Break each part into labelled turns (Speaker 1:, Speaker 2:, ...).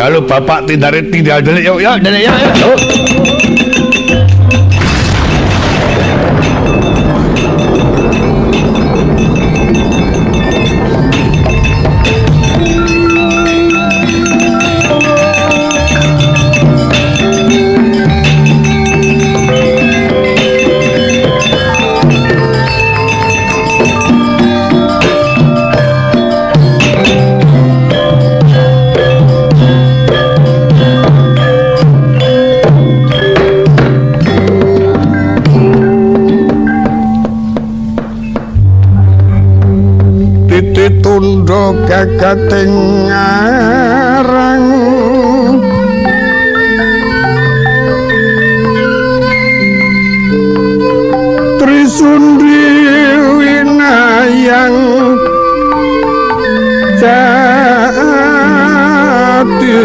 Speaker 1: Kalau bapak tindare tinggal delik yuk yuk delik yuk yuk.
Speaker 2: Tundha gagating ngarang Trisundi winayang jati.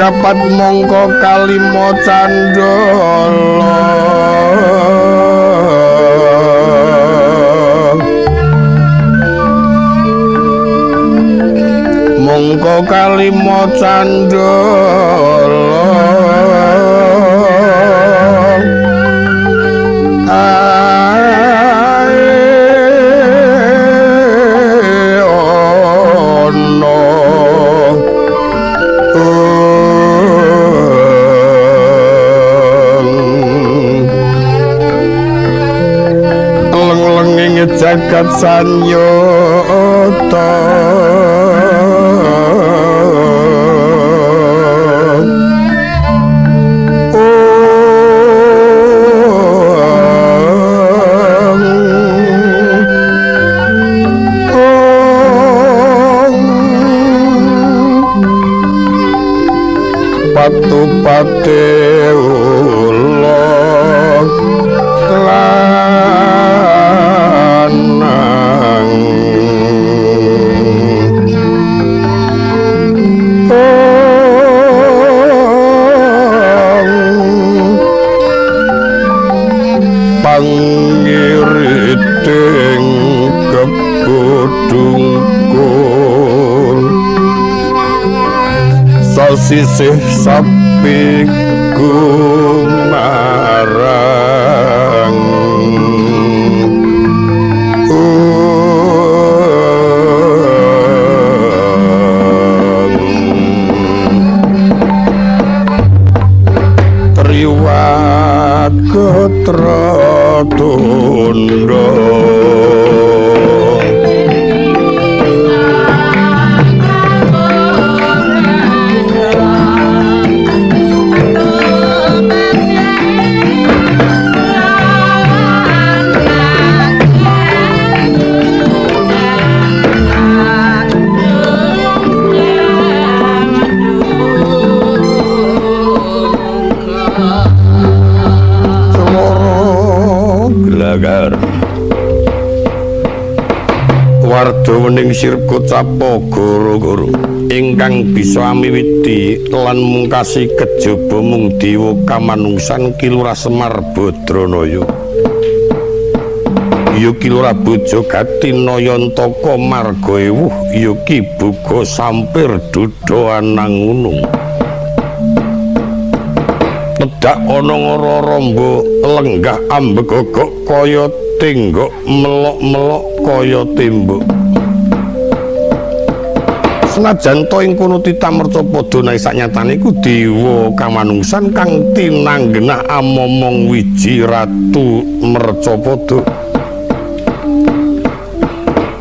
Speaker 2: Kapat mongko kalima candala mongko kalima candala jagat sanyata. Patu-pate ula lanang pangiriting kebudungkul sasisih sapi gumarang. Triwat getra tundha. Warda wening sirep kocapa goro-goro ingkang bisa amiwiti lan mungkasi kejaba mung dewa kamanungsan Ki Lurah Semar Badranaya. Ya Ki Lurah Bojogati Nayantaka marga ewuh ya Ki Boga Sampir Dudha Anangunung. Tedak ana ngara-ramba lenggah ambegogok kaya tenggok melok-melok kaya tembok. Senajan to ing kono titamercapada nanging saknyatane iku dewa kamanungsan kang tinanggenah amomong wiji Ratu Mercapada.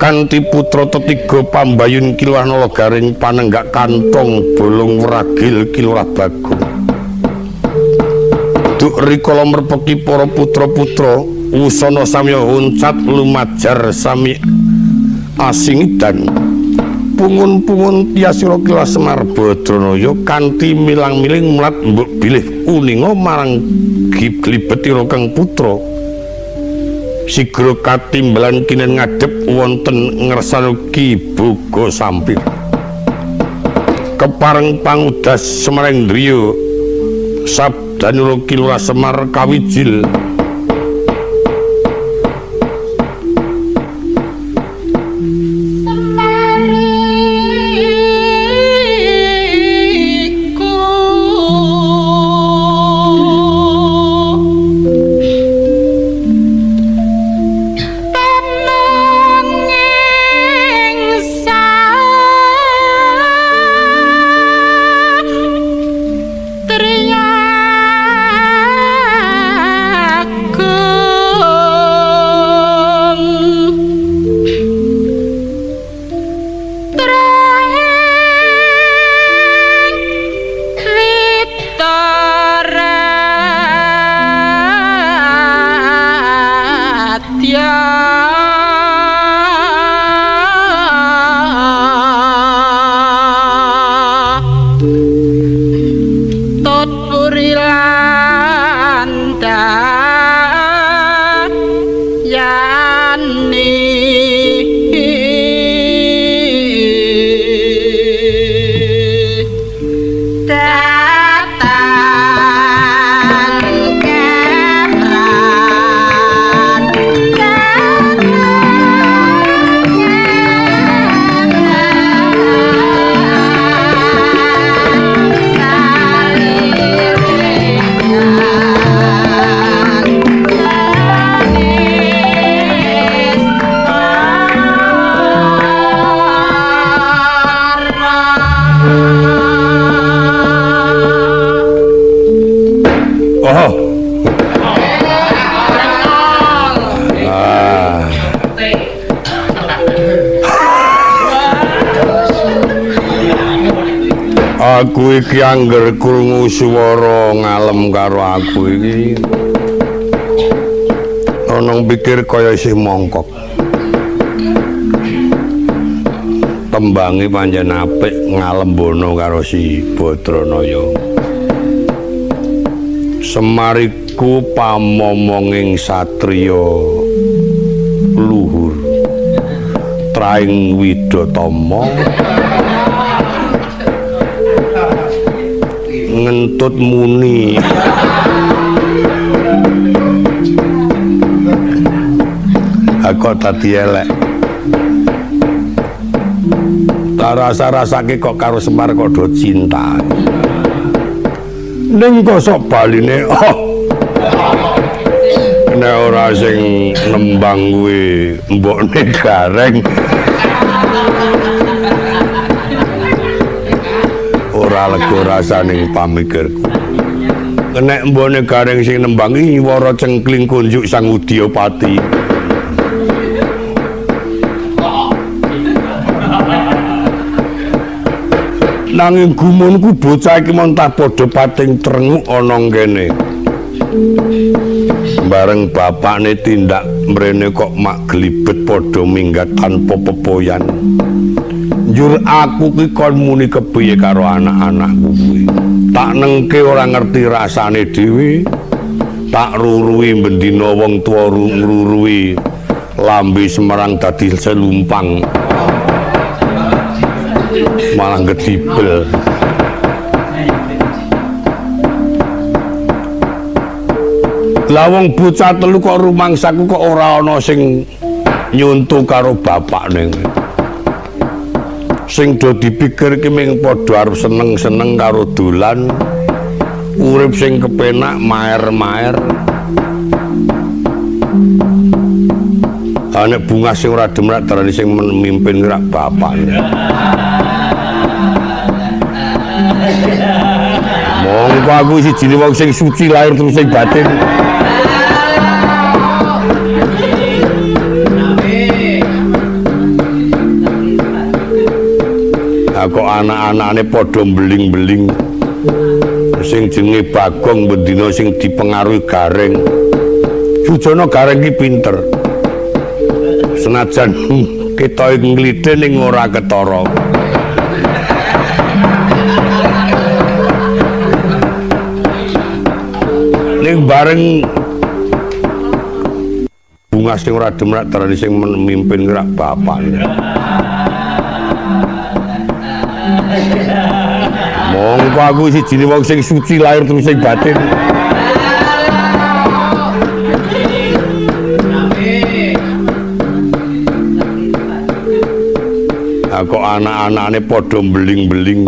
Speaker 2: Kanthi putra tetiga pambayun Ki Lurah Nalagaring panenggak kantong bolong wragil Ki Lurah Bagong. Duk rikala merpeki para putra-putra wusana samya uncat lumajar sami asingidan pungun-pungun tiasira Ki Lurah Semar Badranaya kanthi milang-miling mlat mbok bilih uninga marang glibetira kang putra sigra katimbalan kinen ngadhep wonten ngersana Ki Boga Sampir. Kepareng pangudas Semarendriya Sabdanira Ki Lurah Semar kawijil. Aku iki angger krungu swara ngalem karo aku iki ana pikir kaya isih mongkok. Tembange pancen apik ngalembono karo si Badranaya. Semariku pamomonging satriya luhur traing Widatama ngentut muni. Aku tadi elek. Tak rasa-rasake kok karo Semar kok do cinta. Ning kosok baline oh. Nek ora sing nembang kuwi mbokne Gareng. Ora lega rasane pamikirku. Nek mbokne Gareng sing nembang iki wara cengkling kunjuk Sang Udyapati. Nanging gumunku bocah iki montah padha pating trenguk ana kene. Bareng bapakne tindak mrene kok mak glibet padha minggat tanpa pepoyan. Njur aku ki kon muni kepiye karo anak-anakku kuwi. Tak nengke ora ngerti rasane dhewe. Tak ruruhi bendina wong tuwa ngruruhi lambe Semarang dadi selumpang. Malah gedibel. Lah wong bocah telu kok rumangsaku kok ora ana sing nyuntu karo bapakne. Sing do dipikir ki ming padha arep seneng-seneng karo dolan, urip sing kepenak maer-maer. Ha nek bunga sing ora demrak darani sing mimpin rak bapakne. Monggo aku siji wong sing suci lahir terus sing batin. Kok anak-anakane padha mbeling-beling. Sing jenenge Bagong bendina sing dipengaruhi Gareng. Sujana Gareng ki pinter. Senajan ketoke nglidhe ning ora ketara. Ning bareng bunga sing ora demrak darani sing mimpin rak bapakne. Mongko aku sijine wong sing suci lahir terus sing batin. Kok anak-anakane padha mbeling-beling.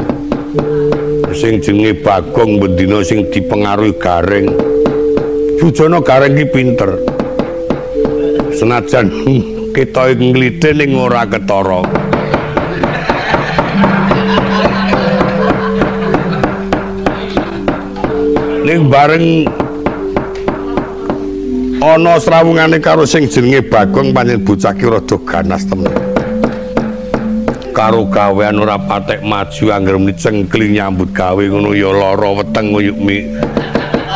Speaker 2: Sing jenenge Bagong bendina sing dipengaruhi Gareng. Sujana Gareng ki pinter. Senajan ketoke nglithe ning ora ketara. Ning bareng ana srawungane karo sing jenenge Bagong pancen bocah ki rada ganas temen. Karo gawean ora patek maju angger muni cengkling nyambut gawe ngono ya lara weteng nguyuk mi.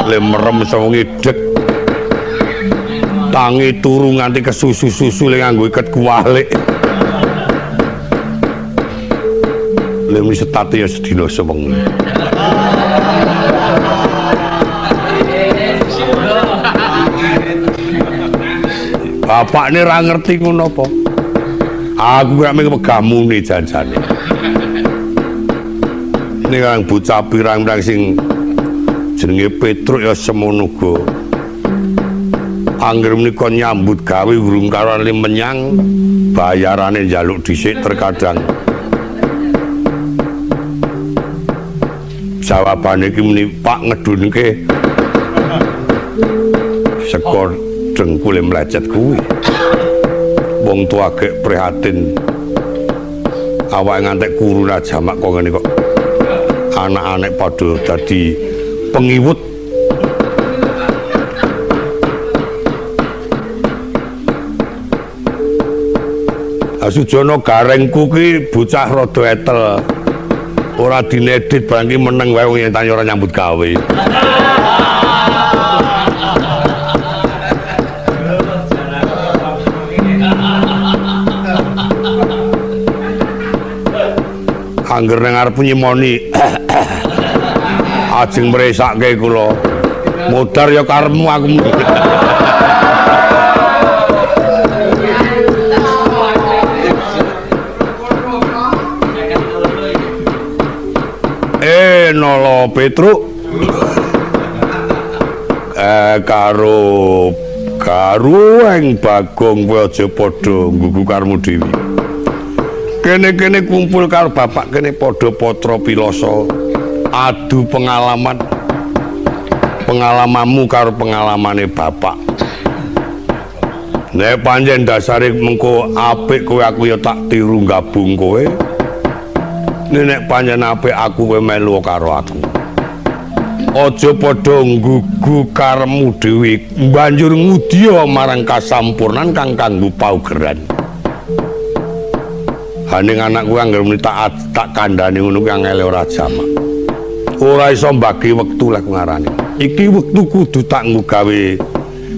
Speaker 2: Le merem sewengi dek. Tangi turu nganti kesusu-susu le nganggo iket kuwalik. Le muni setate ya sedina sewengi. Bapakne ra ngerti ngono apa. Aku gak mung megamune janjane. Ning kang bocah pirang-pirang sing jenenge Petruk ya semono uga. Angger menika nyambut gawe urung karane menyang bayarane njaluk dhisik terkadang. Jawabane iki muni Pak ngedunke sekor dengkule mlecet kuwi. Wong tua gek prihatin. Awake ngantek kuru ra jamak kok ngene kok. Anak-anak padha dadi pengiwut. Sujana Garengku ki bocah rada etel. Ora dinedit barang ki meneng wae wong yen ora nyambut gawe. Angger nang arep nyimoni ajeng mresake kula. Modar ya karepmu aku. Nolo Petruk karo Gareng Bagong kowe aja padha nggugu karmu dhewe. Kene-kene kumpul karo bapak kene padha patra pilasa adu pengalaman. Pengalamanmu karo pengalamane bapak. Nek pancen dasare mengko apik kowe aku ya tak tiru gabung kowe. Nek pancen apik aku kowe melu karo aku. Aja padha nggugu karemu dhewe, banjur ngudya marang kasampurnan kang kanggo paugeran. Haning anakku angger muni tak kandhani ngono kuwi angele ora jamak. Ora iso mbagi wektu lek ngarani. Iki wektu kudu tak nggo gawe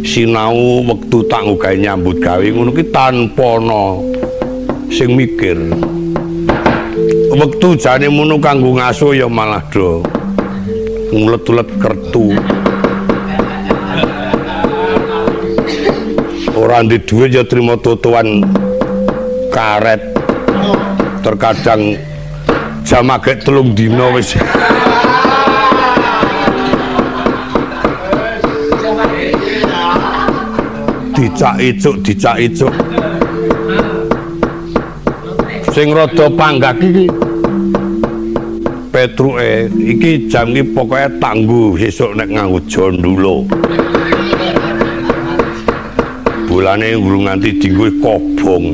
Speaker 2: sinau, wektu tak nggo gawe nyambut gawe ngono ki tanpa ana sing mikir. Wektu jane mono kanggo ngaso ya malah do ngulet-ulet kertu. Ora ndek dhuwit ya trimo totoan karet. Terkadang jam agek 3 dina wis. Dicak-icuk. Sing rada panggah iki Petruke iki jam iki pokoke tangguh sesuk nek nganggo jondulo. Bulane urung nganti dinggo kobong.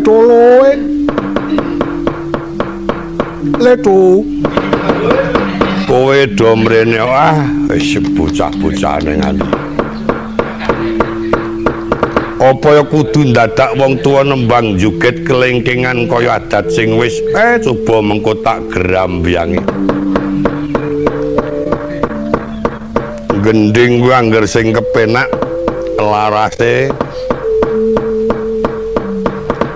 Speaker 2: Toloe. Letu. Kowe do mrene ah wis bocah-bocahane nganti. Apa ya kudu ndadak wong tuwa nembang joget kelengkengan kaya adat sing wis coba mengko tak grambiyangi. Gending kuwi angger sing kepenak larase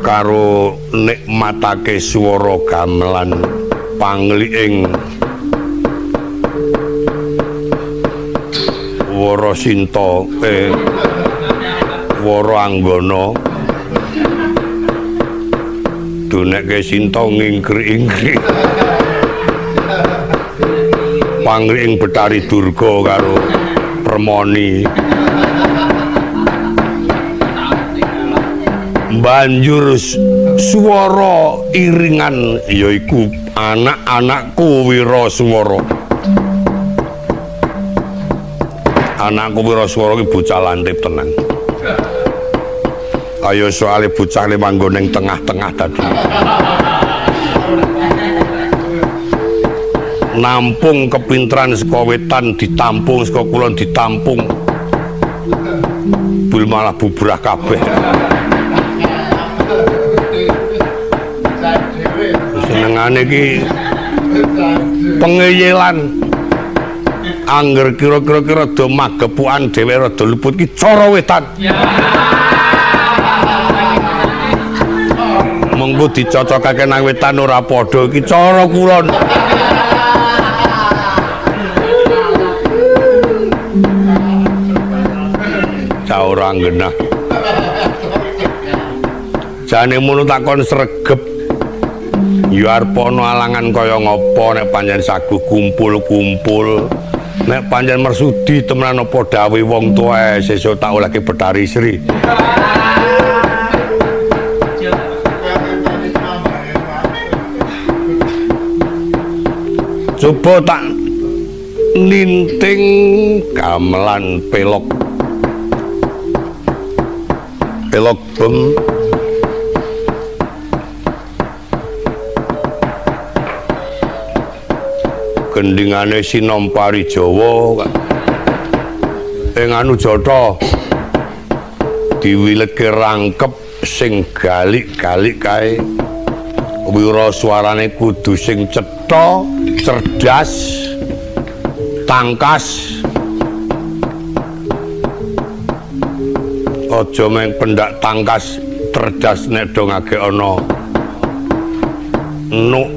Speaker 2: karo nikmatake swara gamelan pangliing Wara Sinta Wara Anggana Dunekke Sinta ngingkri-ingkri. Pangring Betari Durga karo Permoni. Banjur swara iringan yaiku anak-anakku Wiraswara. Anakku Wiraswara ki bocah lantip tenan. Ayo soale bocah le manggon ning tengah-tengah tadi. Nampung kepinteran saka wetan ditampung, saka kulon ditampung. Bul malah bubrah kabeh. Senengane iki pengeyelan. Angger kira-kira rada magepukan dhewe rada luput ki cara wetan. Mengko dicocokake nang wetan ora padha iki cara kulon. Cah ora nggenah. Jane mono takon sregep. Ya arep ana alangan kaya ngapa nek pancen saguh kumpul-kumpul. Nek pancen mersudi temenan apa dawuhe wong tuwa sesuk tak olehke Betari Sri. Coba tak ninting gamelan pelok. Pelok bem. Gendingane Sinom Parijawa ing anu jatha diwiletke rangkep sing galik-galik kae. Wiraswarane kudu sing cetha, cerdas, tangkas. Aja mung pendak tangkas, cerdas nek do ngage ana nuk